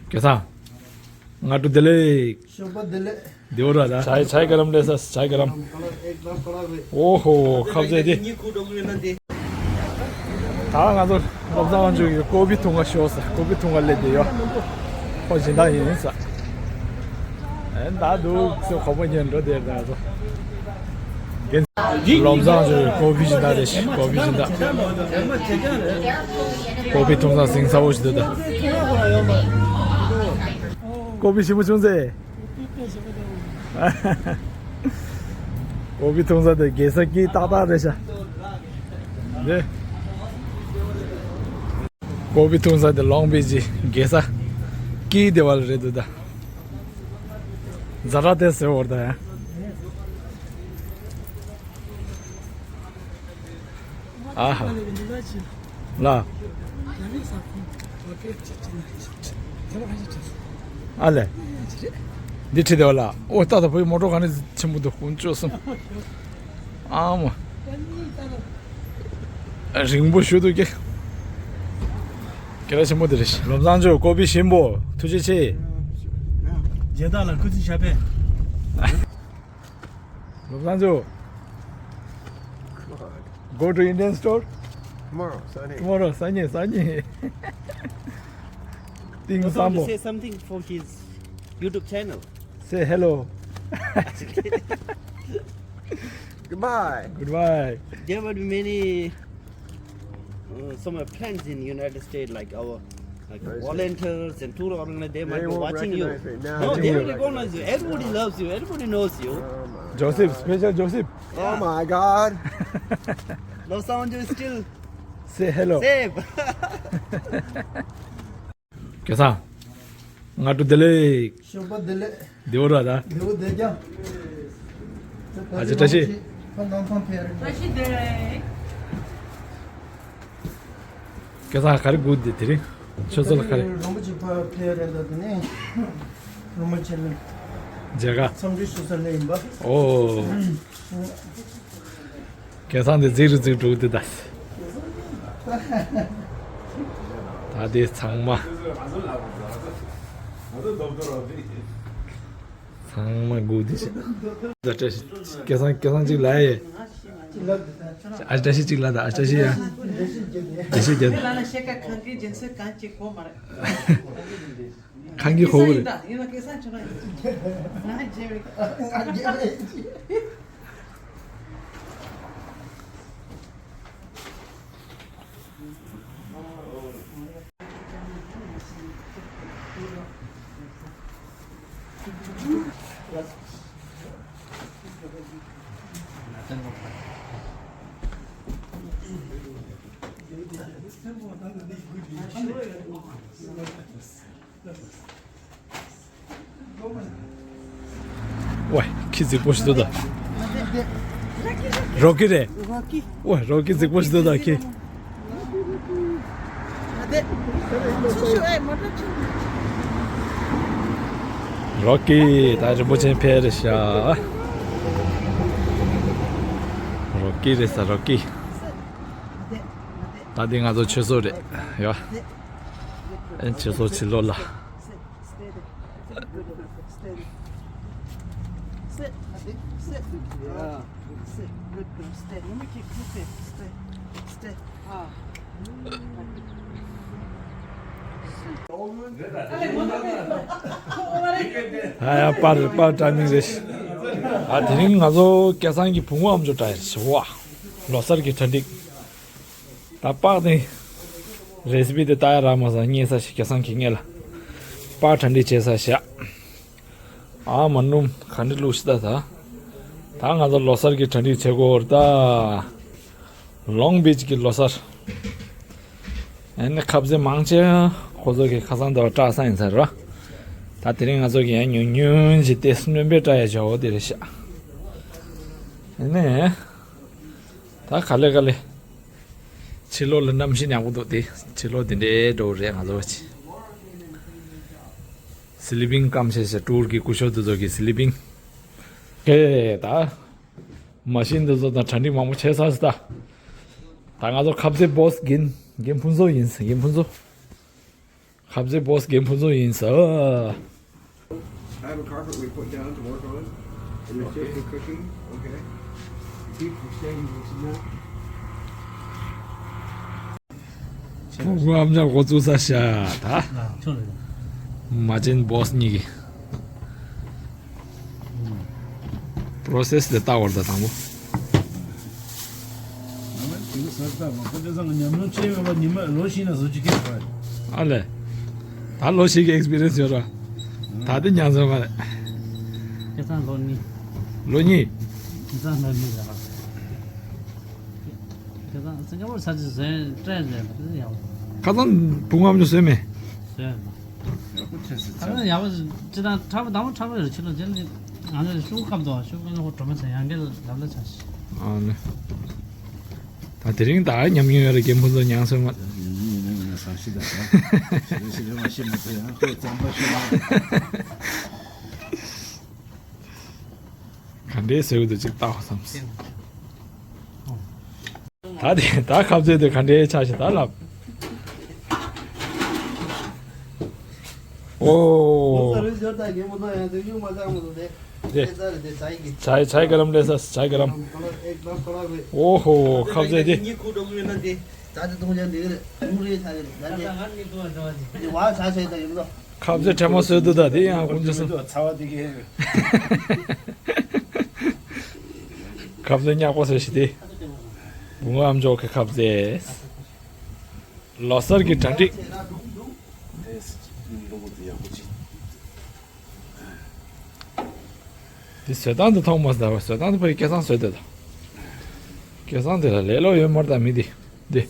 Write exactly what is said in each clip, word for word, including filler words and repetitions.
སྐལ་བཟང་། སྔ་དྲོ་བདེ་ལེགས། ཞོགས་པ་བདེ་ལེགས། བདེ་པོ་ར་ད། चाय चाय गरम ले सर चाय गरम। एक ग्लास पड़ा है। ओहो ཁ་ཟས་དེ། ད་ང་ཚོ་བློ་བཟང་དབང་ཕྱུག་གི་ཀོ་ཕི་འཐུང་ག་ཤོག་ཟེར། ཀོ་ཕི་འཐུང་ག་སླེབས་བསྡད་ཡོད། ཁོ་སྦྱིན་བདག་ཡིན་ཟེར། ཨེ་ད་འདུག་ཟེར། ཁོ་པ་ཉན་འགྲོ་དེར་ད་ང་ཚོ། བློ་བཟང་ཕྱུག་གི་ཀོ་ཕི་སྦྱིན་བདག་རེད། ཀོ་ཕི་སྦྱིན་བདག་ཀོ་ཕི་འཐུང་ས་ཟིང་ཚ་པོ་ཞིག་འདུག་ད། ཀོ་ཕི་ཞིམ་པོ་བྱུང་ཟེར། ཀོ་ཕི་འཐུང་ས་དེ་རྒྱལ་ས་ཀི་ཏག་ཏག་རེད་ཤག་འདི། ཀོ་ཕི་འཐུང་ས་དེ་ལོང་བིཆ་གི་རྒྱལ་ས་ཀི་དེ་བ་ལ་རེད་འདུག་ད། ཛ་དྲག་དེ་ཟེར་བར་ད་ཡ། ཨ་ཧ། ལ། ཨ་ལེ། འདི་ཁྲིད་དེ་བ་ལ། ཨོ་ཏ་ད་བོད་མོ་ཊ་ག་ནས་ཆེན་པོ་འདུག་ཀུན་སྤྱོད་གསུམ། ཨ་མ། རིང་པོ་ཞུ་འདུག་ཀྱེ། སྐད་གྲགས་ཆེན་པོ་དེ་རེད། བློ་བཟང་ཕྱུག་ཀོ་ཕི་ཞིམ་པོ། ཐུགས་རྗེ་ཆེ། རྒྱལ་དར་ལ་སྐུ་ཚེ་ཞབས་པད། བློ་བཟང་ཕྱུག Go to Indian store? Tomorrow, Sunday. Tomorrow, Sunday, Sunday. Tingsambo. Say something for his YouTube channel. Say hello. Goodbye. Goodbye. There will be many, uh, some of friends in United States, like our, like, volunteers and tour organizers. They might be watching you. No, they will recognize you. Everybody loves you. Everybody knows you. Joseph, special Joseph. Oh my God. Los Angeles still say hello. Safe. སྐལ་བཟང་། སྔ་དྲོ་བདེ་ལེགས། ཞོགས་པ་བདེ་ལེགས། བདེ་པོ་ར་ད། བདེ་པོ་བདེ་རྐྱང་། ཨ་ཅེ་བཀྲ་ཤིས། ཕ་ནང་ཕ་ཕེ་རེད། བཀྲ་ཤིས་བདེ་ལེགས། སྐལ་བཟང་ག་རེ་སྒུག་བསྡད་དེ་རིང་། ཆུ་ཚོད་ལ་ག་རེ། རིན་པོ་ཆེ་ཕ་ཕེ་རེད་ད་དེ་ནས། རིན་པོ་ཆེ་ལ། མཇལ་ཁ། འཚམས་འདྲི་ཞུ་ས་ལ་ཡིན་པ། ཨོ། སྐལ་བཟང་དེ་རྫིག་རུ་རྫིག་འགྲོ་གི་འདུག་ད། ད་དེ་ཚང་མ། ཚང་མ་སྒུག་བསྡད་ཤག་ད་བཀྲ་ཤིས། སྐལ་བཟང་སྐལ་བཟང་གཅིག་ལབ་ཡེ། ཨ་བཀྲ་ཤིས་གཅིག་ལབ་ད། ཨ་བཀྲ་ཤིས་ཡ། བཀྲ་ཤིས་རྒྱལ། ལ་ལ་ཤེ་ཀ་གང་གི་སྦྱིན་སྲེག་གང་གཅིག་གོ་མ་རེད། ཁང་གི་ཧོ་རེད། ཡིན་ན་སྐལ་བཟང་ཆུང་ན་ང་རྗེ་བའི། ཝེ། ཁྱི་རྫིག་པོ་ཞིག་འདུག་ད། རོ་ཀི་རེད། རོ་ཀི། ཝེ། རོ་ཀི་རྫིག་པོ་ཞིག་འདུག་ད་ཁྱི། རོ་ཀི། ད་རིན་པོ་ཆེ་ཕེབས་རེད་ཤག་རོ་ཀི་རེད་ས་རོ་ཀི། ད་འདི་ང་ཚོ་ཆོས་ཚོགས་རེད་ཡ། ཨེ་ཆོས་ཚོགས་ཕྱི་ལོགས་ལ། Sit, sit, sit. Yeah. Sit. Good girl. Stay. Let me kick you. Stay. Stay. Stay. Ah. ཨ་ཡ་པར་པར་ཊ་མིང་རེད། ཨ་དེ་རིང་ང་ཚོ་སྐལ་བཟང་གི་བུ་མོ་ཨམ་ཅོག་འདྲ་ཡིན་ཞེས་བ། ལོ་གསར་གྱི་གྲ་སྒྲིག་ད་པགས་དེ། རེ་སི་པི་དེ་ལྟ་ཡ་རག་མ་སོང་། རྙེད་ས་ཞིག་སྐལ་བཟང་གིས་ངེད་ལ། པགས་གྲ་སྒྲིག་བྱེད་ས་ཞག་ཨ་མ་སྣུམ་ག་འདྲ་བླུགས་ཤི་ད་ད། ད་ང་ཚོ་ལོ་གསར་གྱི་གྲ་སྒྲིག་བྱེད་དགོས་རེད་ད། ལོང་བིཆ་གི་ལོ་གསར། ཨ་ནི་ཁ་ཟས་མང་ཆེ་ཁོ་ཚོ་གི་ཁ་སང་ཟླ་བ་སྐྲག་ས་ཡིན་ས་རེད་བ། ད་དེ་རིང་ང་ཚོ་གི་ཡང་ཉུང་ཉུང་ཞིག་ཏེ་སྣོན་པའི་སྐྲག་ཡ་བྱ་བོ་དེ་རེད་ཤག་ཨ་ནི། ད་ག་ལེ་ག་ལེ། ཕྱི་ལོགས་ལ་གནམ་གཤིས་ཉག་པོ་འདུག་སྟེ། ཕྱི་ལོགས་འདི་འདྲའི་འགྲོ་རེད་ང་ཚོ་བ་ཅི། སི་ལི་པིང་སྐམ་ཤེས་ཤེས་ཀྲུར་གྱི་སྐུ་ཞབས་འདི་ཚོ་གི་སི་ལི་པིང་། ཧེ་ད། མ་ཤིན་འདི་ཚོ་དང་གྲ་སྒྲིག་མང་པོ་བྱས་ཚར་སི་ད། ད་ང་ཚོ་ཁ་ཟས་བོ་སི་རྒན་རྒན་ཕུན་ཚོགས་ཡིན། རྒན་ཕུན་ཚོགས། ཁ་ཟས་བོ་སི་རྒན་ཕུན་ཚོགས་ཡིན་ས། I have a carpet we put down to work on, and it's just a cushion, okay? Keep from staying in the cement. ཕྲུ་གུ་ཨམ་ཅོག་འགོ་བཙུགས་ས་ཤ་ད། མ་བྱན་བོ་སི་གཉིས་ཀྱི་པོ་རོ་སེ་སི་དེ་ལྟ་བར་ད་དང་པོ། ཨ་ལས། ད་ལོ་ཞིག་གི་ཨེག་སི་པི་རི་ཡན་སི་ཡོད་ར། ད་དེ་ཉམས་སོང་བ་རེད། ཁ་སང་ལོ་གཉིས། ལོ་གཉིས། ཁ་སང་ལོ་གཉིས་རེད་པ། ཁ་སང་སིང་ག་པོར་ས་ཆ་ཟོན་སྤྲད་ནས་ཡག་པོ། ཁ་སང་བུ་ངམ་ཅོ་ཟོས་མེད། ཟོས་མ། ཡག་པོ་ཆེ་ཟེར། ཁ་སང་ཡག་པོ་ཅི་ད་ཁྲ་པོ་དང་པོ་ཁྲ་པོ་རེད། ཕྱི་ལོ་རྗེས་ལ་ང་ཚོ་ཤུགས་ཁབ་དོ་ཤུགས་ཁ་ནོ་ཧོ་གྲོ་མ་ཆ་ཡང་གལ་ལབ་ལ་ཆ་ཤི། ཨ་ནི། ད་དེ་རིང་ད་ཉམས་མྱོང་ཡོད་རེད། རྒན་ཕུན་ཚོགས་ཉམས་སོང་མ། ཉམས་མྱོང་ཡིན་ན་ང་བསམ་ཤེས་ད་ད། ཞེ་ཞེ་རེ་མ་ཤེས་མ་ཐུབ་ཡང་ཁོས་རྩམ་པ་ཤོད་ཨ། ག་འདྲའི་ཟེར་གི་འདུག་ཅིག་ལྟ་བ་བསམ་སོང་། ད་དེ་ད་ཁ་ཟས་དེ་ག་འདྲའི་ཆགས་ཤིག་ད་ལབ། ཨོ། དེ། चाय चाय गरम ले सर, चाय गरम। ओहो, ཁ་ཟས་དེ། ཁ་ཟས་དེ། ཁ་ཟས་ཕྲ་མོ་བཟོས་འདུག་ད་དེ་ཡང་ཀུན་སྤྱོད་བཟོ། ཁ་ཟས་ཉག་པོ་བཟོས་ཤིག་དེ། བུ་མོ་ཨམ་ཅོག་གི་ཁ་ཟས། ལོ་གསར་གྱི་གྲ་སྒྲིག་དེ་བཟོ་སྟངས་དེ་མཐོང་མ་སོང་། བཟོ་སྟངས་དེ་ཕ་གི་སྐལ་བཟང་བཟོས་དེ་ད། སྐལ་བཟང་དེ་ལ་ལས་སླ་པོ་ཡོད་མ་རེད་ད་མི་དེ། འདི།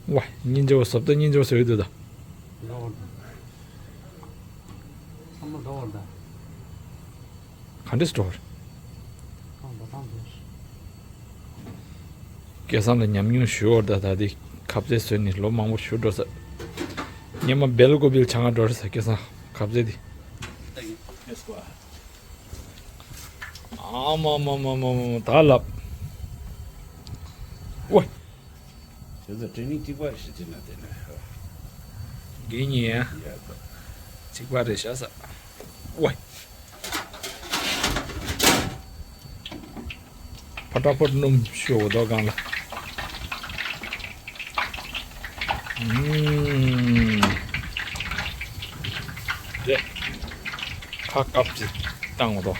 ཝ། སྙིང་རྗེ་པོ་བཟོ་ལྟ་སྙིང་རྗེ་པོ་བཟོས་འདུག་ད། ག་འདྲས་འགྲོ་བ་རེད། སྐལ་བཟང་ལ་ཉམས་མྱོང་ཞུ་བར་ད་ད་འདི་ཁ་ཟས་བཟོས་ནས་ལོ་མང་པོ་ཞུ་འགྲོ་ས། སྔོན་མ་སྦེལ་ཀོབ་ལ་ཆང་ང་འགྲོ་རེད་ས་སྐལ་བཟང་ཁ་ཟས་འདི། ཨ་མ་མ་མ་མ་མ་ད་ལབ། ཝེ། དེ་ཚོ་ཊེ་ནིང་གཅིག་པ་རེད་ཤག་ཅི་ན་དེ་ན། དགེ་བསྙེན་ཡ། ཡ་ད། གཅིག་པ་རེད་ཤག་ས། ཝེ། ཕ་ཏྲ་ཕོ་སྣུམ་ཤོག་དོ་གང་ལ། ཨུམ། དེ། ཁ་བཀབ་ཅིག་བཏང་དོ།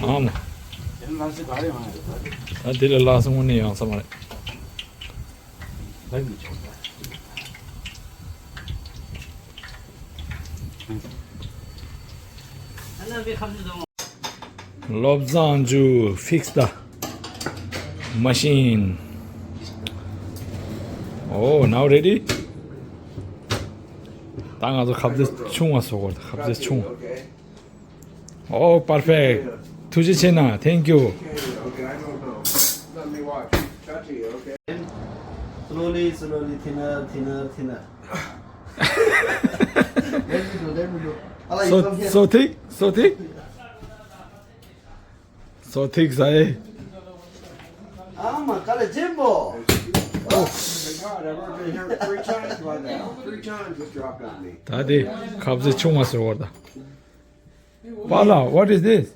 ཨ་མ། ད་དེ་ལས་ལྷག་སོང་ནི་ཡོང་ས་མ་རེད། བློ་བཟང་ཇུ། Fix the machine. Oh, now ready? ད་ང་ཚོ་ཁ་ཟས་ཆུང་བ་བཟོ་དགོས། ཁ་ཟས་ཆུང་བ། Oh, perfect. ཐུགས་རྗེ་ཆེ་གནང་། Thank you. Slowly, slowly, thinner, thinner, thinner. Let me do, let me do. Ala, you come here. So, so thick, so thick. So thick, say. Ah, my God, Jimbo. Oh my God, I've already been here three times by now. Three times it's dropped on me. ད་དེ་ཁ་ཟས་ཆུང་བ་བཟོ་དགོས་ད། པཱ་ལགས། What is this?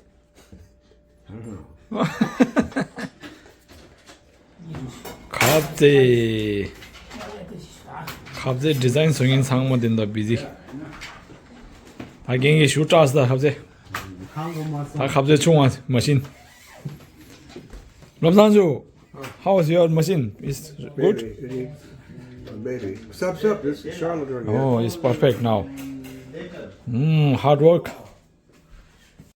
ཁ་ཟས། ཁ་ཟས་ཌི་ཛའིན་བཟོ་མཁན་ཚང་མ་དེ་འདྲ་བི་ཟི། ད་རྒན་གྱིས་ཞུ་དྲགས་སོང་ད་ཁ་ཟས། ད་ཁ་ཟས་ཆུང་བ་མ་ཤེས། བློ་བཟང་ཇུ། How is your machine? Is good? Baby, baby. Sup, sup, this is Charlotte right here. Oh, it's perfect now. Mm, hard work.